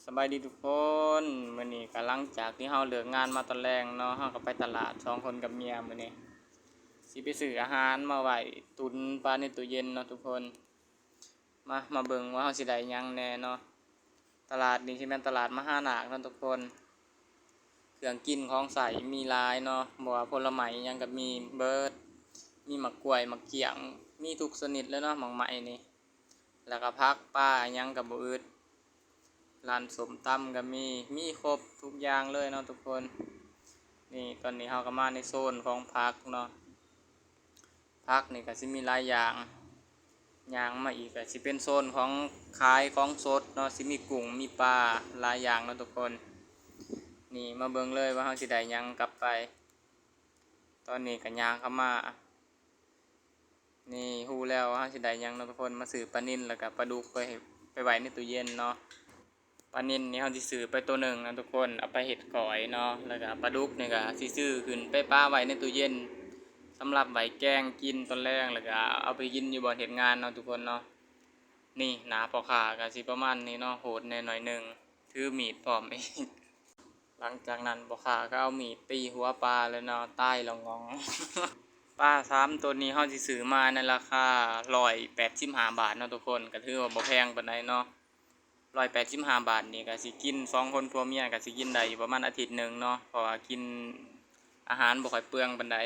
ສະບາຍດີທຸກຄົນ, ມື້ນີ້ກໍຫຼັງຈາກທີ່ເຮົາເລີກງານມາຕອນແລງເນາະ, ເຮົາກໍໄປຕະຫຼາດສອງຄົນກັບເມຍມື້ນີ້. ຊິໄປຊື້ອາຫານມາໄວ້ຕຸນປາໃນຕູ້ເຢັນເນາະທຸກຄົນ. ມາ ມາເບິ່ງວ່າເຮົາຊິໄດ້ຫຍັງແດ່ເນາະ. ຕະຫຼາດນີ້ຊິແມ່ນຕະຫຼາດມະຫານາກເນາະທຸກຄົນ. ເຄື່ອງກິນຂອງໃຊ້ມີຫຼາຍເນາະ, ບໍ່ວ່າຜົນລະໄມ້ຫຍັງກໍມີເບິດ, ມີໝາກກ້ວຍ ໝາກກ້ຽງ ມີທຸກຊະນິດເລີຍເນາະ, ໝາກໄມ້ນີ້. ແລ້ວກໍຜັກປາຫຍັງກໍບໍ່ອຶດ, ຮ້ານສົ້ມຕຳກໍມີ, ມີຄົບທຸກຢ່າງເລີຍເນາະທຸກຄົນ. ນີ້ ຕອນນີ້ເຮົາກໍມາໃນໂຊນຂອງຜັກເນາະ, ຜັກນີ້ກໍຊິມີຫຼາຍຢ່າງ, ຍ່າງມາອີກກໍຊິເປັນໂຊນຂອງຂາຍຂອງສົດເນາະ, ຊິມີກຸ້ງ ມີປາ ຫຼາຍຢ່າງເນາະທຸກຄົນ. ນີ້ ມາເບິ່ງເລີຍວ່າເຮົາຊິໄດ້ຫຍັງກັບໄປ. ຕອນນີ້ກໍຍ່າງເຂົ້າມາ ນີ້ ຮູ້ແລ້ວວ່າເຮົາຊິໄດ້ຫຍັງເນາະທຸກຄົນ, ມາຊື້ປານິນ ແລ້ວກໍປາດຸກໄປ ໄປໄວ້ໃນຕູ້ເຢັນເນາະ. ປານິນນີ້ເຮົາຊິຊື້ໄປໂຕໜຶ່ງເນາະທຸກຄົນ, ເອົາໄປເຮັດກ້ອຍເນາະ, ແລ້ວກໍປາດຸກນີ້ກໍຊິຊື້ຂຶ້ນໄປປະໄວ້ໃນຕູ້ເຢັນ ສຳລັບໄວ້ແກງກິນຕອນແລງ, ແລ້ວກໍເອົາໄປກິນຢູ່ບ່ອນເຮັດງານເນາະທຸກຄົນເນາະ. ນີ້ ໜ້າພໍ່ຄ້າກໍຊິປະມານນີ້ເນາະ, ໂຫດແດ່ໜ້ອຍໜຶ່ງ, ຖືມີດພ້ອມອີກ. ຫຼັງຈາກນັ້ນພໍ່ຄ້າກໍເອົາມີດຕີຫົວປາເລີຍເນາະ, ຕາຍລະງອງ. ປາສາມໂຕນີ້ເຮົາຊິຊື້ມາໃນລາຄາຮ້ອຍແປດສິບຫ້າບາດເນາະທຸກຄົນ, ກໍຖືວ່າບໍ່ແພງປານໃດເນາະ. ຮ້ອຍແປດສິບຫ້າບາດນີ້ກໍຊິກິນ ສອງຄົນຜົວເມຍກໍຊິກິນໄດ້ຢູ່ປະມານອາທິດໜຶ່ງເນາະ, ເພາະວ່າກິນອາຫານບໍ່ຄ່ອຍເປືອງປານໃດ.